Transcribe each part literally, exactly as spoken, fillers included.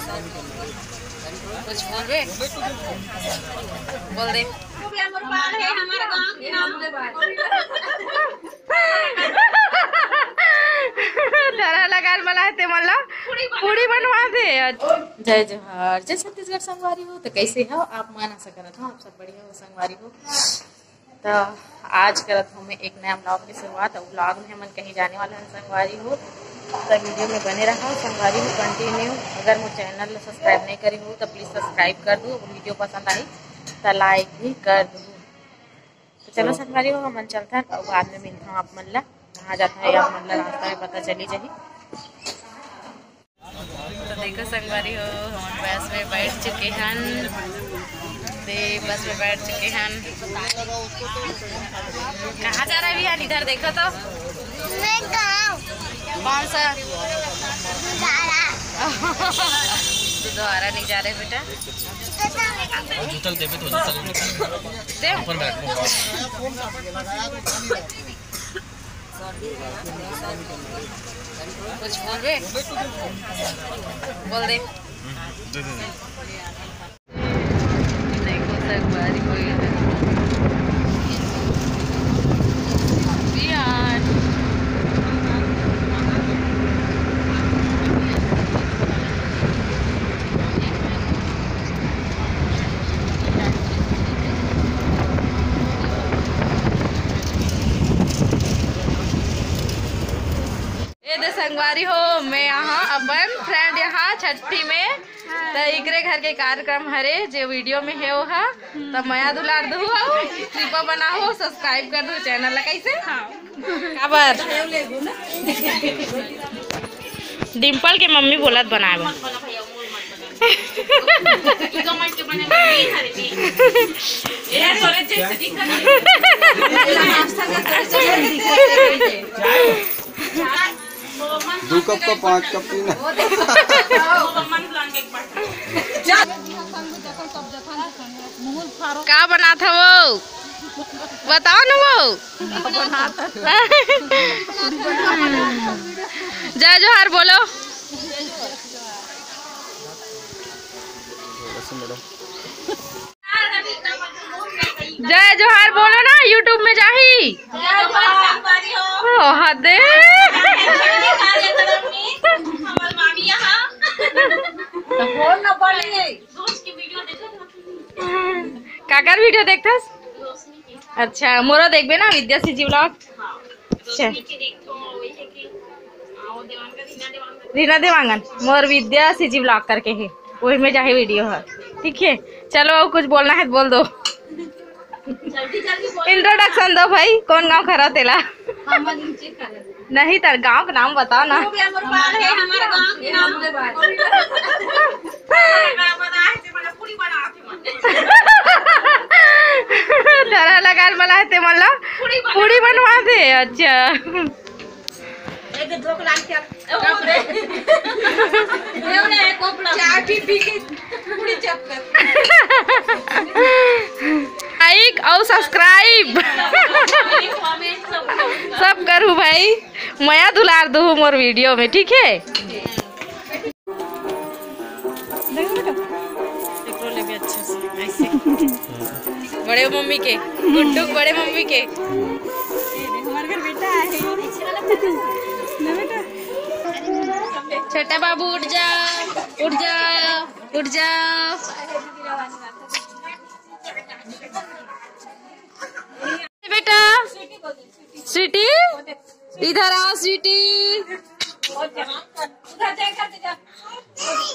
कुछ बोलबे? बोल दे। डरा लगाल वाला है ते मन ला पूड़ी बनवा दे। जय जोहार, जय छत्तीसगढ़ संगवारी हो। तो कैसे हो आप मन? आशा करत हो आप सब बढ़िया हो संगवारी हो। तो आज करत हूँ मैं एक नया ब्लॉग की शुरुआत। और ब्लॉग में हमन कहीं जाने वाला है संगवारी हो, तो वीडियो में बने रहा संगवारी हो कंटिन्यू। अगर मोर चैनल ला सब्सक्राइब नहीं करी हो तो प्लीज सब्सक्राइब कर दो, वीडियो पसंद आई तो लाइक भी कर दो। तो चलो संगवारी हो, हमन चलथन और बाद में मिलता हूँ आप मन ला। कहाँ जाता है आप मन ला रास्ता में पता चली जाही। तो देखो संगवारी हो, हमन बस में बैठ चुके हन। दे बस में बैठ चुके हन। कहाँ जा रहा है विहान? इधर देखो तो। मैं गाँव। कौन सा? दुधारा। दुधारा नहीं जा रहे बेटा। जूतल देबे तो जूतल दे। ऊपर बैठ। कुछ बोलबे? बोल दे। देखो, संगवारी हो गया। बिहान। ए दे संगवारी हो, मैं यहाँ अपन फ्रेंड यहाँ छठी में, त इकरे घर के कार्यक्रम हरे, जे वीडियो में हे ओहा। त मया दुलार दहू, कृपा बनाहू, सब्सक्राइब कर दहू चैनल ला। कैसे? हाँ। काबर? डिम्पल के मम्मी बोलत बनाए बर। दो कप का पाँच कप पीना। का बनात हवो? बताओ ना वो। जय जोहार बोलो। जय जोहार बोलो ना, YouTube में जाही। ओ हदे। काकर वीडियो देखथस? अच्छा, मोरो देखबे ना, विद्या सीजी ब्लॉग। अच्छा। रीना देवांगन, मोर विद्या सीजी ब्लॉग करके हे, वही में जाहे वीडियो है। ठीक है, चलो, अब कुछ बोलना है तो बोल दो। इंट्रोडक्शन दो भाई, कौन गांव खरा तेला? नहीं, तर गांव का नाम बताओ ना। डरा लगाल वाला है ते मन ला पूड़ी बनवा दे। अच्छा। लाइक और सब्सक्राइब सब करू भाई, मया दुलार दहू मोर वीडियो में, ठीक है? देखो बेटा, एकरो लेबे अच्छे से, ऐसे। बड़े मम्मी के, गुड्डू के बड़े मम्मी के। हमारे घर बेटा है। ना बेटा। छोटा बाबू उठ जा, उठ जा, उठ जा। बेटा, स्वीटी, इधर आओ स्वीटी।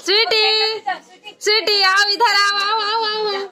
स्वीटी, स्वीटी, आओ इधर, आओ, आओ, आओ, आओ, आओ।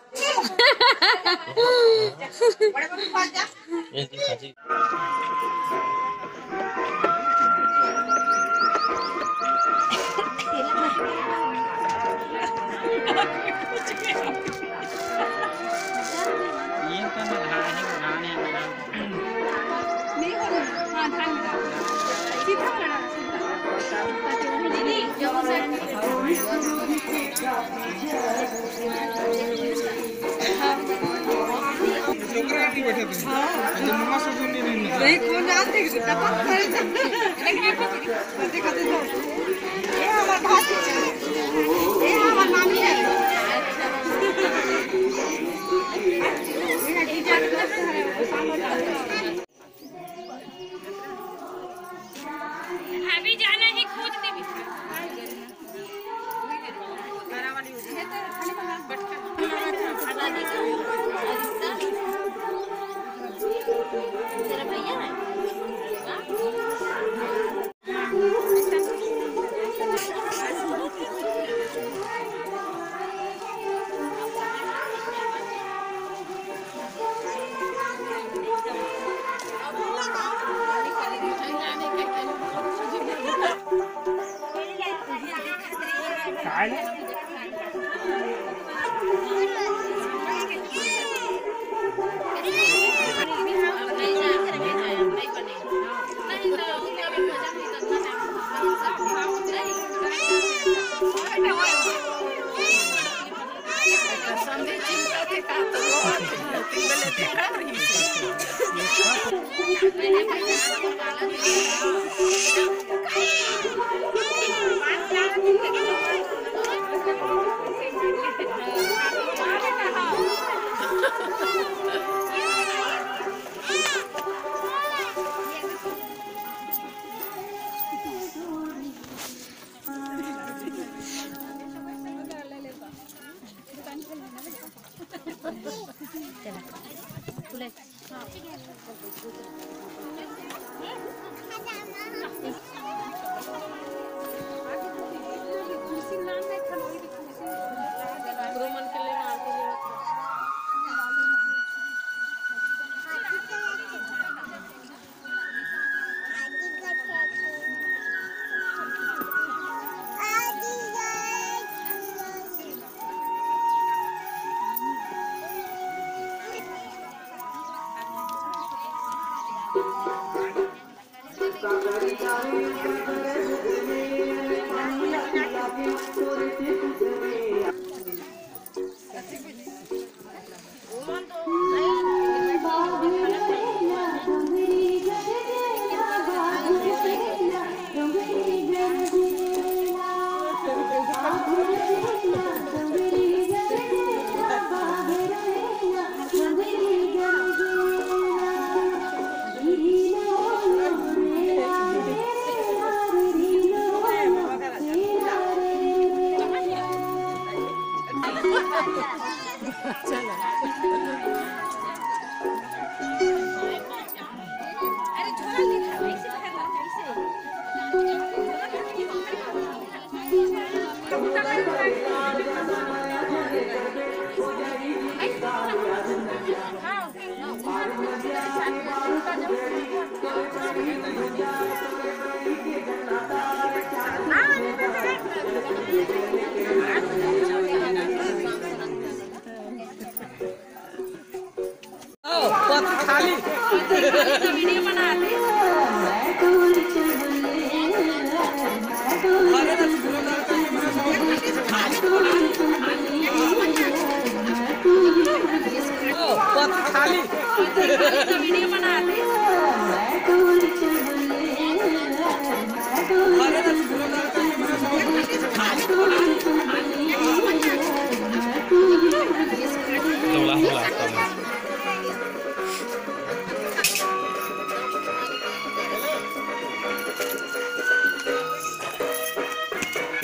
तेरा भैया है?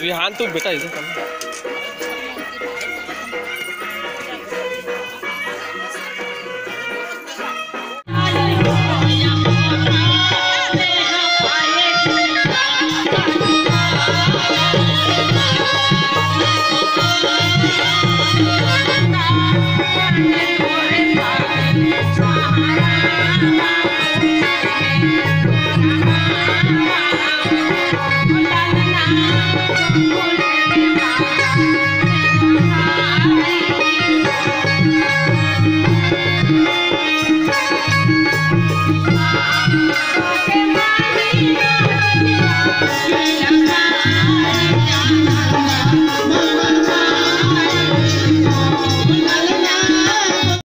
रिहान, तू बेटा इधर आ।